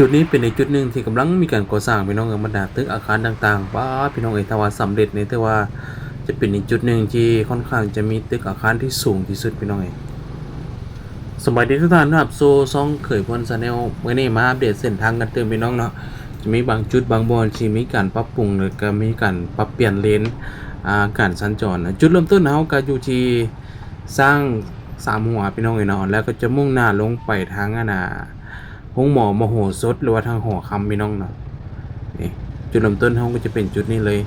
ຈຸດນີ້ເປັນອີກຈຸດໜຶ່ງທີ່ກຳລັງມີການກໍ່ສ້າງ ພີ່ນ້ອງເອີຍ, ບັນດາຕຶກອາຄານຕ່າງໆ ປ້າ ພີ່ນ້ອງເອີຍ, ຖ້າວ່າສຳເລັດນີ້ຖືວ່າຈະເປັນອີກຈຸດໜຶ່ງທີ່ຄ່ອນຂ້າງຈະມີຕຶກອາຄານທີ່ສູງທີ່ສຸດ ພີ່ນ້ອງເອີຍ. ສະບາຍດີທຸກທ່ານ, ຮັບສູ່ຊ່ອງເຂີຍພົນ Channel. ມື້ນີ້ມາອັບເດດເສັ້ນທາງກັນຕື່ມ ພີ່ນ້ອງເນາະ. ຈະມີບາງຈຸດບາງບ່ອນທີ່ມີການປັບປຸງ ແລ້ວກໍມີການປັບປ່ຽນເລນ ອ່າ ການສັນຈອນ. ຈຸດເລີ່ມຕົ້ນເຮົາກໍຢູ່ທີ່ຊ້າງສາມຫົວ ພີ່ນ້ອງເອີຍເນາະ, ແລ້ວກໍຈະມຸ່ງໜ້າລົງໄປທາງ ອັນນ່າ ໂຮງໝໍມະໂຫສົດ ຫຼືວ່າທາງຫໍຄຳ ພີ່ນ້ອງເນາະ. ນີ້ ຈຸດເລີ່ມຕົ້ນເຮົາກໍຈະເປັນຈຸດນີ້ເລີຍ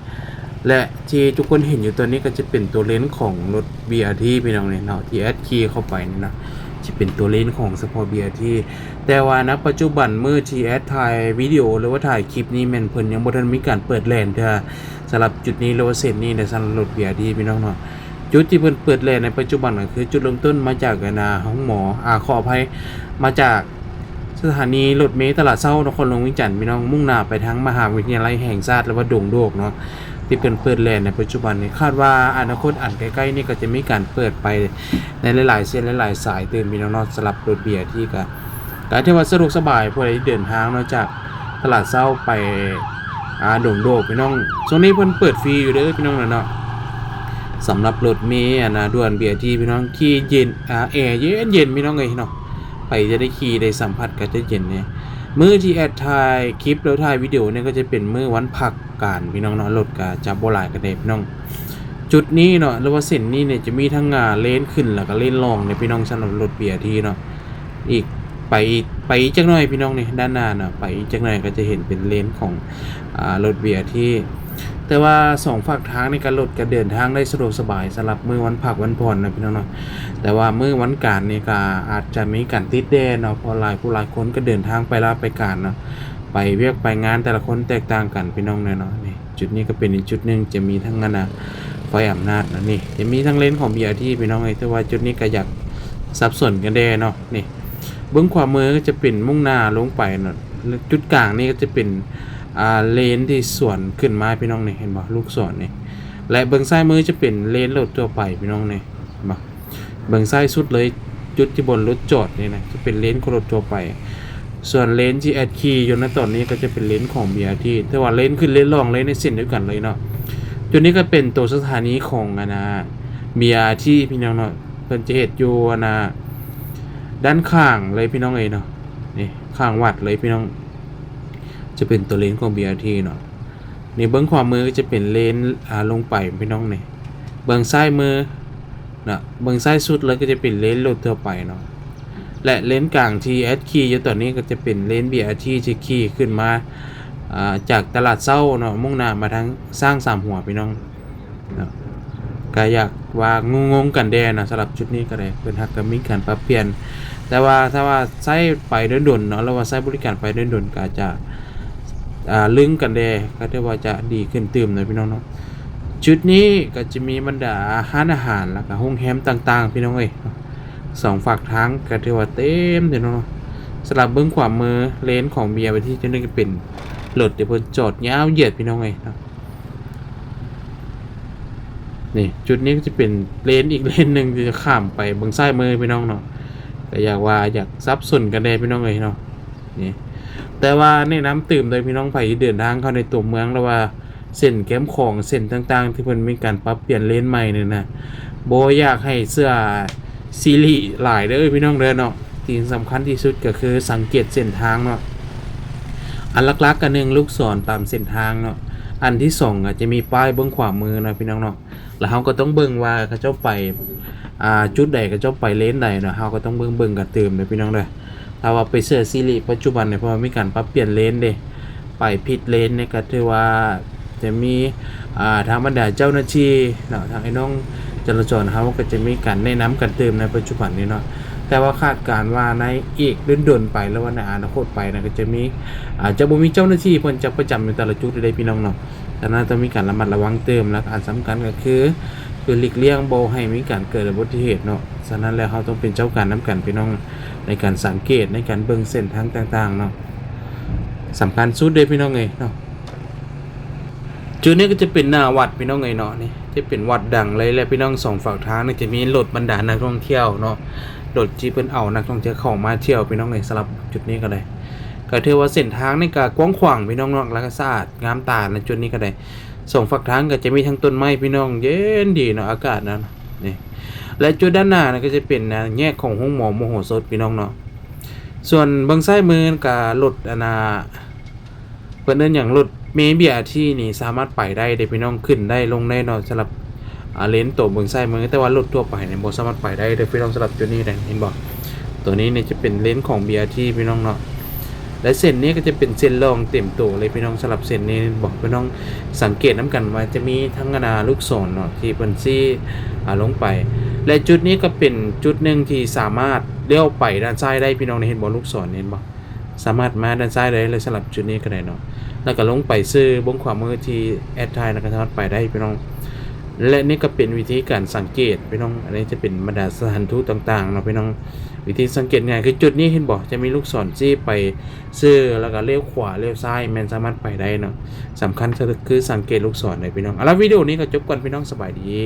ແລະ ທີ່ທຸກຄົນເຫັນຢູ່ຕອນນີ້ກໍຈະເປັນຕົວເລນຂອງລົດ ບີອາທີ ພີ່ນ້ອງເນາະ ທີ່ແອັດຂີ່ເຂົ້າໄປນີ້ນະ, ຈະເປັນຕົວເລນຂອງສະເພາະ ບີອາທີ. ແຕ່ວ່ານະປັດຈຸບັນ ມື້ທີ່ແອັດຖ່າຍວິດີໂອ ຫຼືວ່າຖ່າຍຄລິບນີ້ ແມ່ນເພິ່ນຍັງບໍ່ທັນມີການເປີດແລນເທື່ອ ສຳລັບຈຸດນີ້ ຫຼືວ່າເສັ້ນນີ້ນະ ສຳລັບລົດ ບີອາທີ ພີ່ນ້ອງເນາະ. ຈຸດທີ່ເພິ່ນເປີດແລ່ນໃນປັດຈຸບັນກໍຄືຈຸດເລີ່ມຕົ້ນມາຈາກ ອັນນ່າ ໂຮງໝໍ ອາ ຂໍອະໄພ ມາຈາກສະຖານີລົດເມຕະຫຼາດເຊົ້ານະຄອນຫຼວງວຽງຈັນ ພີ່ນ້ອງ, ມຸ່ງໜ້າໄປທາງມະຫາວິທະຍາໄລແຫ່ງຊາດ ຫຼືວ່າດົງໂດກເນາະ ທີ່ເພິ່ນເປີດແລ່ນໃນປັດຈຸບັນນີ້. ຄາດວ່າອະນາຄົດອັນໃກ້ໆນີ້ກໍຈະມີການເປີດໄປໃນຫຼາຍໆເສັ້ນຫຼາຍໆສາຍຕື່ມ ພີ່ນ້ອງເນາະ. ສຳລັບລົດ ບີອາທີ ກໍ ກໍຖືວ່າສະດວກສະບາຍ ຜູ້ໃດເດີນທາງເນາະ ຈາກຕະຫຼາດເຊົ້າໄປ ອ່າ ດົງໂດກ ພີ່ນ້ອງ. ຊ່ວງນີ້ເພິ່ນເປີດຟຣີຢູ່ເດີ ພີ່ນ້ອງເນາະ. ສຳລັບລົດເມ ອັນນ່າ ດ່ວນ ບີອາທີ ພີ່ນ້ອງ, ຂີ່ເຢັນ ອ່າ ແອເຢັນໆ ພີ່ນ້ອງເອີຍເນາະ. ໃຜຈະໄດ້ຂີ່ໄດ້ສຳຜັດກໍຈະເຢັນແດ່. ມື້ທີ່ແອັດຖ່າຍຄລິບ ຫຼື ຖ່າຍວິດີໂອນີ້ກໍຈະເປັນມື້ວັນພັກການ ພີ່ນ້ອງເນາະ, ລົດກໍຈະບໍ່ຫຼາຍປານໃດ ພີ່ນ້ອງ. ຈຸດນີ້ເນາະ ຫຼືວ່າເສັ້ນນີ້ນີ້ຈະມີທັງ ອ່າ ເລນຂຶ້ນ ແລ້ວກໍເລນລ່ອງເດ້ ພີ່ນ້ອງ, ສຳລັບລົດ ບີອາທີ ເນາະ. ອີກ ໄປ ໄປອີກຈັກໜ້ອຍ ພີ່ນ້ອງ, ນີ້ ດ້ານໜ້ານະ, ໄປອີກຈັກໜ້ອຍກໍຈະເຫັນເປັນເລນຂອງ ອ່າ ລົດ ບີອາທີ. ແຕ່ວ່າສອງຟາກທາງນີ້ກໍລົດກໍເດີນທາງໄດ້ສະດວກສະບາຍ ສຳລັບມື້ວັນພັກວັນຜ່ອນນະ ພີ່ນ້ອງເນາະ. ແຕ່ວ່າມື້ວັນການນີ້ກໍອາດຈະມີການຕິດແດ່ເນາະ, ເພາະຫຼາຍຜູ້ຫຼາຍຄົນກໍເດີນທາງໄປລາໄປການເນາະ, ໄປວຽກໄປງານ ແຕ່ລະຄົນແຕກຕ່າງກັນ ພີ່ນ້ອງເອີຍເນາະ. ນີ້ ຈຸດນີ້ກໍເປັນອີກຈຸດໜຶ່ງ ຈະມີທັງ ອັນນ່າ ໄຟອຳນາດນະ, ນີ້ ຈະມີທັງເລນຂອງ ບີອາທີ ພີ່ນ້ອງເອີຍ. ແຕ່ວ່າຈຸດນີ້ກໍຢາກສັບສົນກັນແດ່ເນາະ. ນີ້ ເບື້ອງຂວາມືຈະເປັນມຸ່ງໜ້າລົງໄປເນາະ, ຈຸດກາງນີ້ກໍຈະເປັນ ອ່າ ເລນທີ່ສວນຂຶ້ນມາ ພີ່ນ້ອງ, ນີ້ ເຫັນບໍ່ ລູກສອນນີ້. ແລະ ເບື້ອງຊ້າຍມືຈະເປັນເລນລົດທົ່ວໄປ ພີ່ນ້ອງ, ນີ້ ເຫັນບໍ່? ເບື້ອງຊ້າຍສຸດເລີຍ ຈຸດທີ່ບ່ອນລົດຈອດນີ້ນະ ຈະເປັນເລນຂອງລົດທົ່ວໄປ. ສ່ວນເລນທີ່ແອັດຂີ່ຢູ່ໃນຕອນນີ້ກໍຈະເປັນເລນຂອງ ບີອາທີ ແຕ່ວ່າເລນຂຶ້ນເລນລ່ອງເລີຍໃນເສັ້ນດຽວກັນເລີຍເນາະ. ຈຸດນີ້ກໍເປັນໂຕສະຖານີຂອງ ອັນນ່າ ບີອາທີ ພີ່ນ້ອງເນາະ, ເພິ່ນຈະເຮັດຢູ່ ອັນນ່າ ດ້ານຂ້າງເລີຍ ພີ່ນ້ອງເອີຍເນາະ, ນີ້ ຂ້າງວັດເລີຍ ພີ່ນ້ອງ, ຈະເປັນໂຕເລນຂອງ ບີອາທີ ເນາະ. ນີ້ເບື້ອງຂວາມືຈະເປັນເລນ ອ່າ ລົງໄປ ພີ່ນ້ອງ, ນີ້ ເບື້ອງຊ້າຍມືເນາະ, ເບື້ອງຊ້າຍສຸດເລີຍກໍຈະເປັນເລນລົດທົ່ວໄປເນາະ. ແລະ ເລນກາງທີ່ແອັດຂີ່ຢູ່ຕອນນີ້ກໍຈະເປັນເລນ ບີອາທີ ທີ່ຂີ່ຂຶ້ນມາ ອ່າ ຈາກຕະຫຼາດເຊົ້າເນາະ, ມຸ່ງໜ້າມາທາງຊ້າງສາມຫົວ ພີ່ນ້ອງເນາະ. ກໍຢາກວ່າງົງໆກັນແດ່ເນາະ, ສຳລັບຈຸດນີ້ກໍໄດ້ ເພິ່ນຫາກກໍມີການປັບປ່ຽນ, ແຕ່ວ່າຖ້າວ່າໃຊ້ໄປດົນໆເນາະ ຫຼືວ່າໃຊ້ບໍລິການໄປດົນໆ ກໍອາດຈະ ອ່າ ລຶ້ງກັນແດ່ ກໍຖືວ່າຈະດີຂຶ້ນຕື່ມເນາະ ພີ່ນ້ອງເນາະ. ຈຸດນີ້ກໍຈະມີບັນດາຮ້ານອາຫານ ແລ້ວກໍໂຮງແຮມຕ່າງໆ ພີ່ນ້ອງເອີຍ, ສອງຟາກທາງກໍຖືວ່າເຕັມເລີຍເນາະ. ສຳລັບເບື້ອງຂວາມືເລນຂອງ ບີອາທີ ຈຸດນີ້ກໍເປັນລົດທີ່ເພິ່ນຈອດຍາວຢຽດ ພີ່ນ້ອງເອີຍເນາະ. ນີ້ ຈຸດນີ້ກໍຈະເປັນເລນອີກເລນໜຶ່ງທີ່ຈະຂ້າມໄປເບິ່ງຊ້າຍມື ພີ່ນ້ອງເນາະ, ກໍຢາກວ່າຢາກສັບສົນກັນແດ່ ພີ່ນ້ອງເອີຍເນາະ. ນີ້ ແຕ່ວ່າແນະນຳຕື່ມເດີ ພີ່ນ້ອງ, ໃຜທີ່ເດີນທາງເຂົ້າໃນຕົວເມືອງ ຫຼືວ່າເສັ້ນແຄມຂອງ ເສັ້ນຕ່າງໆ ທີ່ເພິ່ນມີການປັບປ່ຽນເລນໃໝ່ນີ້ນະ, ບໍ່ຢາກໃຫ້ເຊື່ອ ສິລິຫຼາຍເດີ ພີ່ນ້ອງເດີເນາະ. ສິ່ງສຳຄັນທີ່ສຸດກໍຄືສັງເກດເສັ້ນທາງເນາະ, ອັນຫຼັກໆກໍໜຶ່ງ ລູກສອນຕາມເສັ້ນທາງເນາະ, ອັນທີສອງກໍຈະມີປ້າຍເບື້ອງຂວາມືເນາະ ພີ່ນ້ອງເນາະ. ແລ້ວເຮົາກໍຕ້ອງເບິ່ງວ່າເຂົາເຈົ້າໄປ ອ່າ ຈຸດໃດ ເຂົາເຈົ້າໄປເລນໃດເນາະ, ເຮົາກໍຕ້ອງເບິ່ງ ເບິ່ງກັນຕື່ມເດີ ພີ່ນ້ອງເດີ. ຖ້າວ່າໄປເຊື່ອສິລິປັດຈຸບັນນີ້ ເພາະວ່າມີການປັບປ່ຽນເລນເດ້, ໄປຜິດເລນນີ້ກໍຖືວ່າຈະມີ ອ່າ ທາງບັນດາເຈົ້າໜ້າທີ່ເນາະ, ທາງອ້າຍນ້ອງຈະລາຈອນເຮົາກໍຈະມີການແນະນຳກັນຕື່ມໃນປັດຈຸບັນນີ້ເນາະ. ແຕ່ວ່າຄາດການວ່າໃນອີກດົນໆໄປ ຫຼືວ່າໃນອະນາຄົດໄປນະ ກໍຈະມີ ອາດຈະບໍ່ມີເຈົ້າໜ້າທີ່ເພິ່ນຈັກປະຈຳຢູ່ແຕ່ລະຈຸດເດ້ ພີ່ນ້ອງເນາະ. ສະນັ້ນຕ້ອງມີການລະມັດລະວັງຕື່ມ ແລະ ອັນສຳຄັນກໍຄື ຄືຫຼີກລ່ຽງບໍ່ໃຫ້ມີການເກີດອຸບັດຕິເຫດເນາະ. ສະນັ້ນແລ້ວເຮົາຕ້ອງເປັນເຈົ້າການນຳກັນ ພີ່ນ້ອງ, ໃນການສັງເກດ ໃນການເບິ່ງເສັ້ນທາງຕ່າງໆເນາະ, ສຳຄັນສຸດເດ້ ພີ່ນ້ອງເອີຍເນາະ. ຈຸດນີ້ກໍຈະເປັນໜ້າວັດ ພີ່ນ້ອງເອີຍເນາະ, ນີ້ຈະເປັນວັດດັງເລີຍ ແລະ ພີ່ນ້ອງ ສອງຟາກທາງນີ້ຈະມີລົດບັນດານັກທ່ອງທ່ຽວເນາະ, ລົດທີ່ເພິ່ນເອົານັກທ່ອງທ່ຽວເຂົ້າມາທ່ຽວ ພີ່ນ້ອງເອີຍ. ສຳລັບຈຸດນີ້ກໍໄດ້ ກໍຖືວ່າເສັ້ນທາງນີ້ກໍກວ້າງຂວາງພີ່ນ້ອງເນາະ ແລ້ວກໍສະອາດງາມຕານະ. ຈຸດນີ້ກໍໄດ້ ສອງຟາກທາງກໍຈະມີທັງຕົ້ນໄມ້ພີ່ນ້ອງ ເຢັນດີເນາະ ອາກາດນັ້ນນີ້ ແລະ ຈຸດດ້ານໜ້ານັ້ນກໍຈະເປັນ ອາ ແຍກຂອງໂຮງໝໍມະໂຫສົດພີ່ນ້ອງເນາະ. ສ່ວນເບື້ອງຊ້າຍມືກໍລົດ ອັນນ່າ ເພິ່ນເອີ້ນຫຍັງ ລົດເມ ບີອາທີ ນີ້ສາມາດໄປໄດ້ເດ້ພີ່ນ້ອງ ຂຶ້ນໄດ້ລົງໄດ້ເນາະ ສຳລັບ ອາ ເລນໂຕເບື້ອງຊ້າຍມື ແຕ່ວ່າລົດທົ່ວໄປນີ້ບໍ່ສາມາດໄປໄດ້ເດີພີ່ນ້ອງ. ສຳລັບຈຸດນີ້ນະ ເຫັນບໍ່ ໂຕນີ້ນີ້ຈະເປັນເລນຂອງ ບີອາທີ ພີ່ນ້ອງເນາະ ແລະ ເສັ້ນນີ້ກໍຈະເປັນເສັ້ນລອງເຕັມໂຕເລີຍພີ່ນ້ອງ. ສຳລັບເສັ້ນນີ້ເຫັນບໍ່ ພີ່ນ້ອງສັງເກດນຳກັນວ່າຈະມີທັງ ອັນນ່າ ລູກສອນເນາະ ທີ່ເພິ່ນຊີ້ ອາ ລົງໄປ ແລະ ຈຸດນີ້ກໍເປັນຈຸດໜຶ່ງທີ່ສາມາດລ້ຽວໄປດ້ານຊ້າຍໄດ້ພີ່ນ້ອງ. ເຫັນບໍ່ ລູກສອນເຫັນບໍ່ ສາມາດມາດ້ານຊ້າຍໄດ້ເລີຍ ສຳລັບຈຸດນີ້ກໍໄດ້ເນາະ ແລ້ວກໍລົງໄປຊື່ເບື້ອງຂວາມືທີ່ແອັດຖ່າຍ ແລ້ວກໍສາມາດໄປໄດ້ພີ່ນ້ອງ. ແລະ ນີ້ກໍເປັນວິທີການສັງເກດພີ່ນ້ອງ ອັນນີ້ຈະເປັນບັນດາສະຖານທູດຕ່າງໆເນາະພີ່ນ້ອງ. ວິທີສັງເກດງ່າຍຄືຈຸດນີ້ ເຫັນບໍ່ ຈະມີລູກສອນຊີ້ໄປຊື່ ແລ້ວກໍລ້ຽວຂວາລ້ຽວຊ້າຍ ແມ່ນສາມາດໄປໄດ້ເນາະ. ສຳຄັນຄືສັງເກດລູກສອນເດ້ພີ່ນ້ອງ. ເອົາລະ ວິດີໂອນີ້ກໍຈົບກ່ອນພີ່ນ້ອງ ສະບາຍດີ.